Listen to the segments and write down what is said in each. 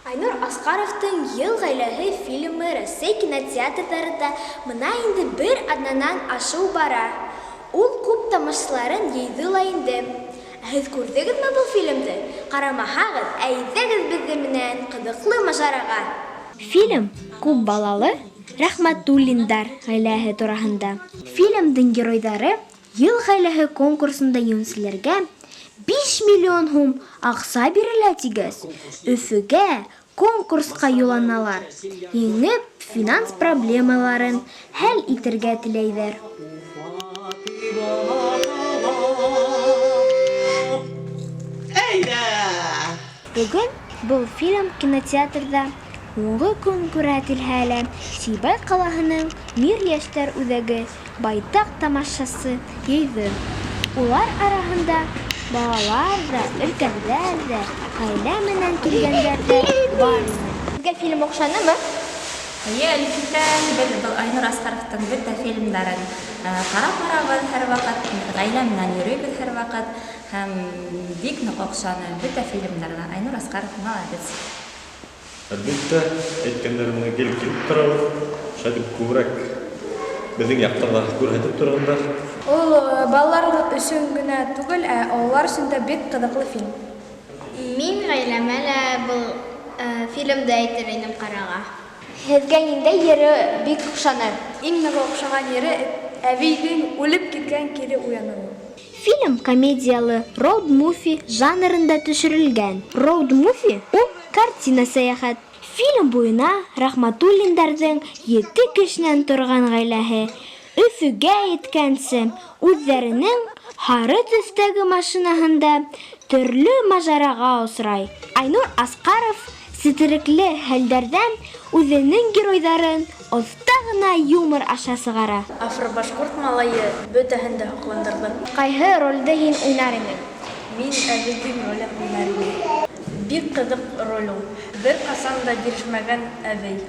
Айнур Асҡаровтың Йыл ғаиләһе фильмы Рәсәй кинотеатрҙарында бына инде бер аҙнанан ашыу бара. Ул күп тамашасыларын йыйҙы ла инде. Ә һеҙ күрҙегеҙме был фильмды? Ҡарамаһағыҙ, әйҙәгеҙ беҙҙең менән ҡыҙыҡлы мажараға! Фильм күп балалы Рәхмәтуллиндар ғаиләһе тураһында. Фильмдың геройҙары Ел ғаиләһе конкурсында еңеүселәргә 5 миллион һум аҡса бирелә тигәс, Өфөгә конкурсҡа юлланалар, еңеп, финанс проблемаларын хәл итергә теләйҙәр. Бөгөн был фильм кинотеатрҙа һуңғы көн күрһәтелһә лә, Сибай ҡалаһының Мир йәштәр үҙәге байтаҡ тамашасы йыйҙы. Улар араһында балалар ҙа, өлкәндәр ҙә, ғаилә менән килгәндәр ҙә бар ине. Һеҙгә фильм оҡшанымы? Эйе, әлбиттә, беҙ был Айнур Асҡаровтың бөтә фильмдарын ҡарап барабыҙ һәрваҡыт, ғаилә менән йөрөйбөҙ һәрваҡыт һәм бик ныҡ оҡшаны бөтә фильмдар ҙа. Айнур Асҡаров молодец. Әлбиттә, әйткәндәре менән гел килеп торабыҙ. Шулай итеп күберәк беҙҙең яҡтарҙа күрһәтеп торһондар. Ул балалар өсөн генә түгел, ә ололар өсөн дә бик ҡыҙыҡлы фильм. Мин ғаиләмә лә был фильмды әйтер инем ҡарарға. Һеҙгә ниндәй ере бик оҡшаны? Иң ныҡ оҡшаған ере, әбейҙең үлеп киткән кире уяныуы. Фильм комедиялы роуд-муфи жанрында төшөрөлгән. Роуд-муфи ул картина-сәяхәт. Фильм буйына Рәхмәтуллиндарҙың ете кешенән торған ғаиләһе Өфөгә еткәнсе үҙҙәренең һары төҫтәге машинаһында төрлө мажараға осрай. Айнур Асҡаров сетерекле хәлдәрҙән үҙенең геройҙарын оҫта ғына юмор аша сығара. Афро-башҡорт малайы бөтәһен дә һоҡландырҙы. Ҡайһы ролде һин уйнар инең? Мин әбейҙең ролен уйнар инем. Бик ҡыҙыҡ роль ул. Бер ҡасан да бирешмәгән әбей.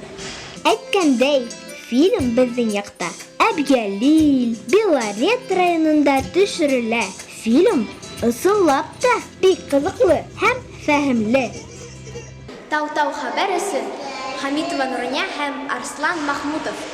Әйткәндәй, фильм беҙҙең яҡта, Әбйәлил, Белорет районында төшөрөлә. Фильм, ысынлап та, бик ҡыҙыҡлы һәм фәһемле. Тау-тау хәбәр өсөн Хәмитова Нурания һәм Арслан Махмутов.